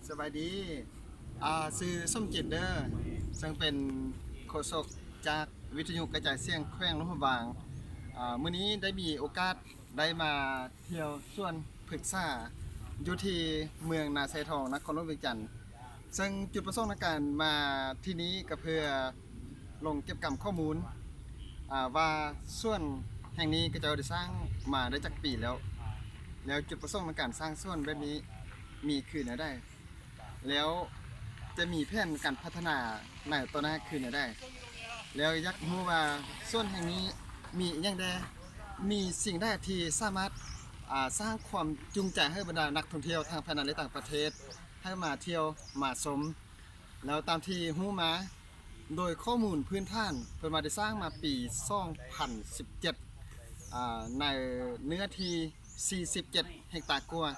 ສະບາຍດີ ອ່າ ຊື່ສົມຈິດເດີ ເຊິ່ງເປັນໂຄສົກຈາກວິທະຍຸກະຈາຍສຽງແຂວງຫຼວງພະບາງ. ອ່າ ມື້ນີ້ໄດ້ມີໂອກາດໄດ້ມາທ່ຽວສວນພຶກສາຢູ່ທີ່ເມືອງນາຊາຍທອງ ນະຄອນຫຼວງວຽງຈັນ. ເຊິ່ງຈຸດປະສົງໃນການມາທີ່ນີ້ກໍເພື່ອລົງເກັບກຳຂໍ້ມູນ ອ່າ ວ່າສວນແຫ່ງນີ້ເຂົາເຈົ້າໄດ້ສ້າງມາໄດ້ຈັກປີແລ້ວ ແລ້ວຈຸດປະສົງໃນການສ້າງສວນແບບນີ້ມີຄືແນວໃດ ແລ້ວຈະມີແຜນການພັດທະນາໃນຕໍ່ໜ້າຄືແນວໃດ ແລ້ວຢາກຮູ້ວ່າສວນແຫ່ງນີ້ມີອີ່ຫຍັງແດ່ ມີສິ່ງໃດທີ່ສາມາດ ອ່າ ສ້າງຄວາມຈູງໃຈໃຫ້ບັນດານັກທ່ອງທ່ຽວທັງພາຍໃນ ແລະ ຕ່າງປະເທດ ໃຫ້ມາທ່ຽວມາຊົມ. ແລ້ວຕາມທີ່ຮູ້ມາ ໂດຍຂໍ້ມູນພື້ນຖານ ເພິ່ນວ່າໄດ້ສ້າງມາປີສອງພັນສິບເຈັດ ອ່າ ໃນເນື້ອທີ່ສີ່ສິບເຈັດເຮັກຕາກວ່າ.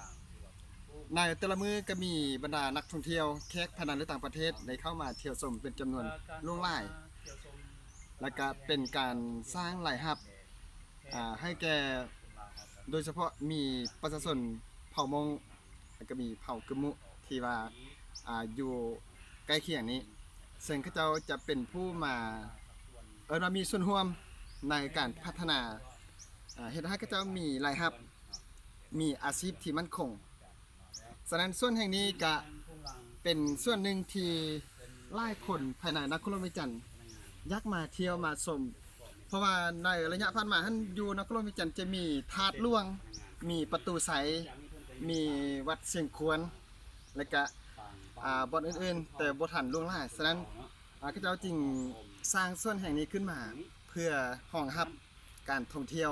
ໃນແຕ່ລະມື້ກໍມີບັນດານັກທ່ອງທ່ຽວ ແຂກພາຍໃນ ແລະ ຕ່າງປະເທດ ໄດ້ເຂົ້າມາທ່ຽວຊົມເປັນຈຳນວນຫຼວງຫຼາຍ ແລະ ກະເປັນການສ້າງລາຍຮັບ ອ່າ ໃຫ້ແກ່ ໂດຍສະເພາະມີປະຊາຊົນເຜົ່າມົ້ງ ແລະ ກະມີເຜົ່າກຶມມຸ ທີ່ວ່າ ອ່າ ຢູ່ໃກ້ຄຽງນີ້ ເຊິ່ງເຂົາເຈົ້າຈະເປັນຜູ້ມາ ເອີ້ນວ່າມີສ່ວນຮ່ວມໃນການພັດທະນາ ອ່າ ເຮັດໃຫ້ເຂົາເຈົ້າມີລາຍຮັບ ມີອາຊີບທີ່ໝັ້ນຄົງ. ສະນັ້ນສວນແຫ່ງນີ້ກະເປັນສ່ວນໜຶ່ງທີ່ຫຼາຍຄົນພາຍໃນນະຄອນຫຼວງວຽງຈັນຢາກມາທ່ຽວມາຊົມ ເພາະວ່າໃນໄລຍະຜ່ານມາຫັ້ນ ຢູ່ນະຄອນຫຼວງວຽງຈັນຈະມີທາດຫຼວງ ມີປະຕູໄຊ ມີວັດຊຽງຄວນ ແລະກະ ອ່າ ບ່ອນອື່ນໆ ແຕ່ບໍ່ທັນຫຼວງຫຼາຍ. ສະນັ້ນ ອ່າ ເຂົາເຈົ້າຈຶ່ງສ້າງສວນແຫ່ງນີ້ຂຶ້ນມາເພື່ອຮອງຮັບ ການທ່ອງທ່ຽວ.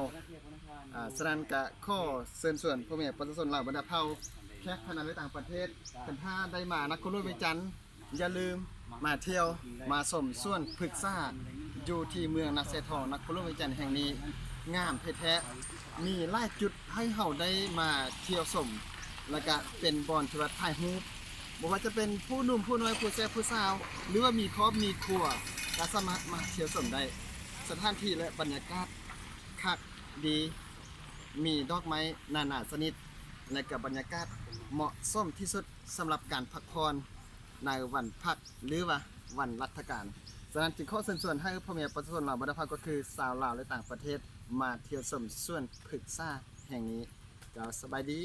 ອາ ສະນັ້ນກະຂໍເຊີນຊວນພໍ່ແມ່ປະຊາຊົນລາວບັນດາເຜົ່າ ແຂກພາຍໃນ ແລະ ຕ່າງປະເທດ ຄັນຖ້າໄດ້ມານະຄອນຫຼວງວຽງຈັນ ຢ່າລືມມາທ່ຽວມາຊົມສວນພຶກສາ ຢູ່ທີ່ເມືອງນາຊາຍທອງ ນະຄອນຫຼວງວຽງຈັນແຫ່ງນີ້ ງາມແທ້ໆ ມີຫຼາຍຈຸດໃຫ້ເຮົາໄດ້ມາທ່ຽວຊົມ ແລະກະເປັນບ່ອນທີ່ວ່າຖ່າຍຮູບ ບໍ່ວ່າຈະເປັນຜູ້ໜຸ່ມຜູ້ນ້ອຍ ຜູ້ແຊບຜູ້ສາວ ຫຼືວ່າມີຄອບມີຄົວ ກະສາມາດມາທ່ຽວຊົມໄດ້. ສະຖານທີ່ ແລະ ບັນຍາກາດຄັກດີ ມີດອກໄມ້ນານາຊະນິດ ແລະກະບັນຍາກາດເໝາະສົມທີ່ສຸດສຳລັບການພັກຜ່ອນໃນວັນພັກ ຫຼືວ່າວັນລັດຖະການ. ສະນັ້ນຈຶ່ງຂໍເຊີນຊວນໃຫ້ພໍ່ແມ່ປະຊາຊົນລາວບັນດາເຜົ່າ ກໍຄືຊາວລາວ ແລະ ຕ່າງປະເທດ ມາທ່ຽວຊົມສວນພຶກສາແຫ່ງນີ້. ເຈົ້າ ສະບາຍດີ.